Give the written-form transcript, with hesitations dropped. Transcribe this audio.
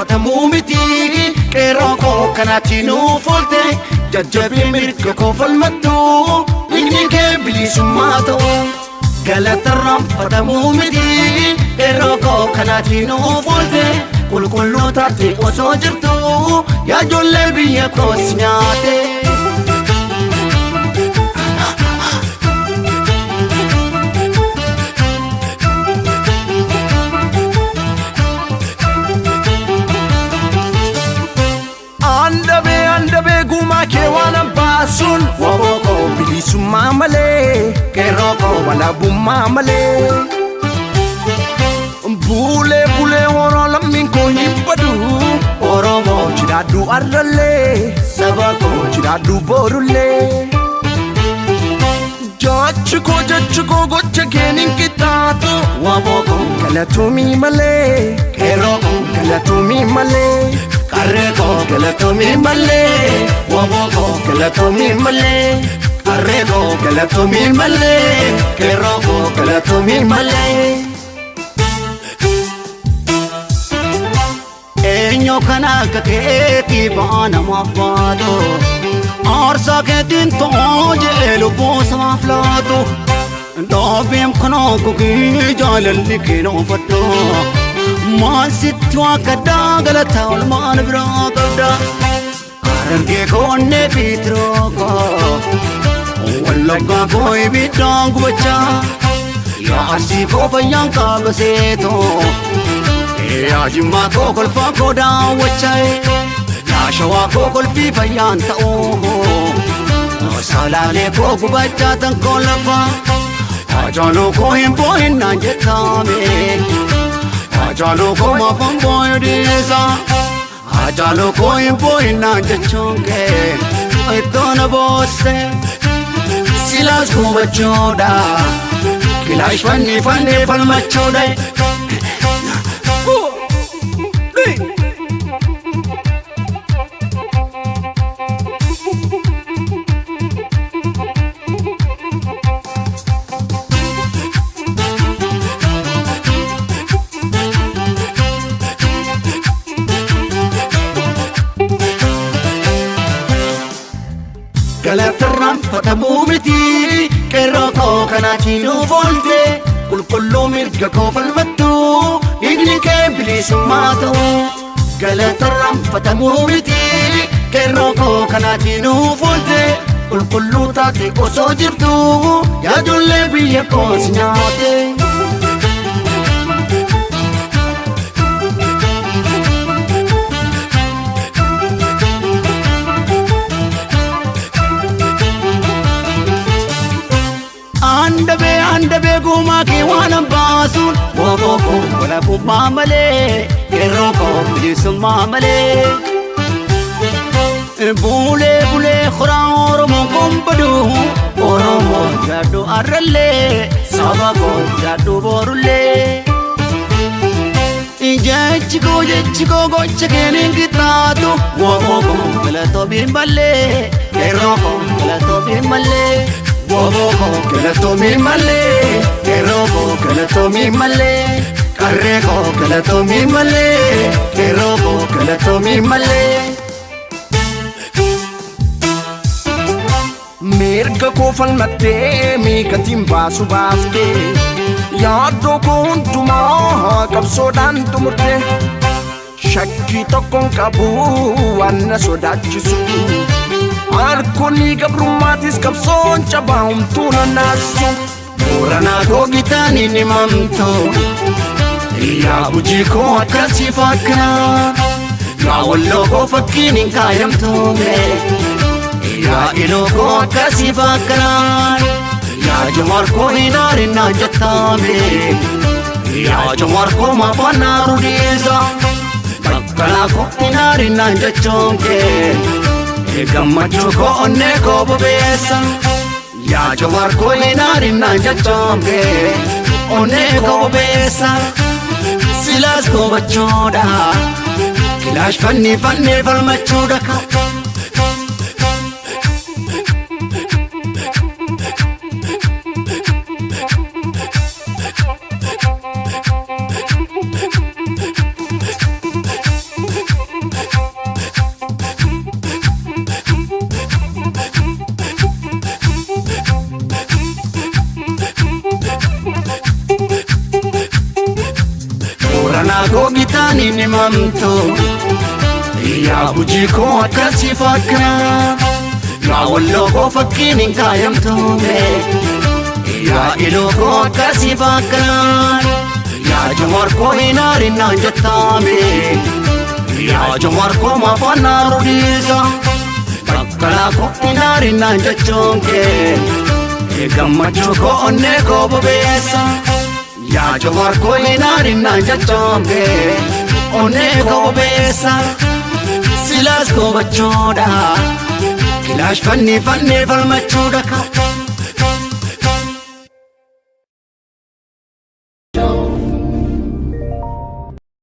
Galateerraanfatamuu miti qeerroo koo kanaatti nuuf oolte jajjabee mirga koo falmattu dhiigni kee bilisummaa ta'u. Galateerraanfatamuu miti qeerroo koo kanaatti nuuf oolte qulqulluu taate osoo jirtu yaa ijoollee biyya koos nyaate. Andabee andabee gumaa kee waan abbaasuun Waboo koo bilisummaa malee qeerroo koo walabummaa malee. Bulee bulee horaa lammiin koo hin badu Oromoo jiraadhu arrallee saba koo jiraadhu borullee. Jechi koo jechi koo gocha keen hin qixxaatu waboo koo galatoomii malee qeerroo koo galatoomii malee qarree koo galatoomii malee waboo koo galatoomii malee qarree koo galatoomii malee qeerroo koo galatoomii malee. Eenyu kana akka keetii baanamaaf baatu aarsaa keetiin ta'oo jedhee lubbuu samaaf laatu dhaabeen kanaa gogee jaalalli keenoo fadhu maal sitti waa gaddaa galataa olmaan biraa qabda harargee koonnee fiitiroo koo wallaggaa koo ibiddaan gubachaa yaa arsii koo fayyaan qaaba seetoo. Yaa jimmaa koo kolfaa koo daawwachaa yaa shawaa koo kolfii fayyaan ta'uu salaalee koo gubachaa tan koo lafa Haacaaluu koo hin boo'in naan jettame Haacaaluu koo maafan boo'u dhiisa Haacaaluu koo hin boo'in naan jechuun kee ittoo na boosse silaas gubachuudha kilaash fanni fannee falmachuudha. Galateerraanfatamuu miti qeerroo koo kanaatti nuuf oolte qulqulluu mirga koo falmattu dhiigni kee bilisummaa ta'u. Galateerraanfatamuu miti qeerroo koo kanaatti nuuf oolte qulqulluu taate osoo jirtu yaa ijoollee biyya koos nyaate. Andabee andabee gumaa kee waan baasuun waboo koo walabummaa malee qeerroo koo bilisummaa malee. Bulee bulee horaa Oromoon kun badu Oromoo jiraadhu arrallee saba koo jiraadhu borullee. Jechi koo jechi koo gocha keen hin qixxaatu waboo koo galatoomii malee qeerroo koo galatoomii malee. Waboo koo galatoomii malee qeerroo koo galatoomii malee qarree koo galatoomii malee qeerroo koo galatoomii malee. Mirga koo falmattee miikatiin baasu baaftee yaaddoo koo hundumaa qabsoodhaan xumurte shakkii tokkoon qabu waan na sodaachisu harkoonni gabrummaatis qabsoon cabaa homtuu na naassu Booranaa koo gitaaniin himamtu yaa gujii koo akkasii fakkaa yaa walloo koo fakkiin hin kaayamtume yaa iloo koo akkasii fakkaa yaa jawaar koo hin aarinaa jettame yaa jawaar koo maafanaa rudiisa bakkalaa koo hin aarinaa jechuun kee gammachuu koo onnee koo bobeessa. Yaa jawaar koo hin aarinaa jechuun kee onnee koo bobeessa silaas gubachuudha kilaash fanni fannee falmachuudha. hin himamtu. Yaa Gujii koo akkasii fakkaa, yaa Walloo koo fakkiin hin kaayamtu. Yaa Iluu koo akkasii fakkaa, yaa Jawaar koo hin aarinaan jettaame. Yaa Jawaar koo maafaan naaruu dhiisa, Baqqalaa koo hin aarinaan jechuun kee gammachuu koo onnee koo bobeessa. Yaa Jawaar koo hin aarinaan jechuun kee onnee koo bobeessa. Silaas gobachuudha, kilaash fannii fannee falmachuudha.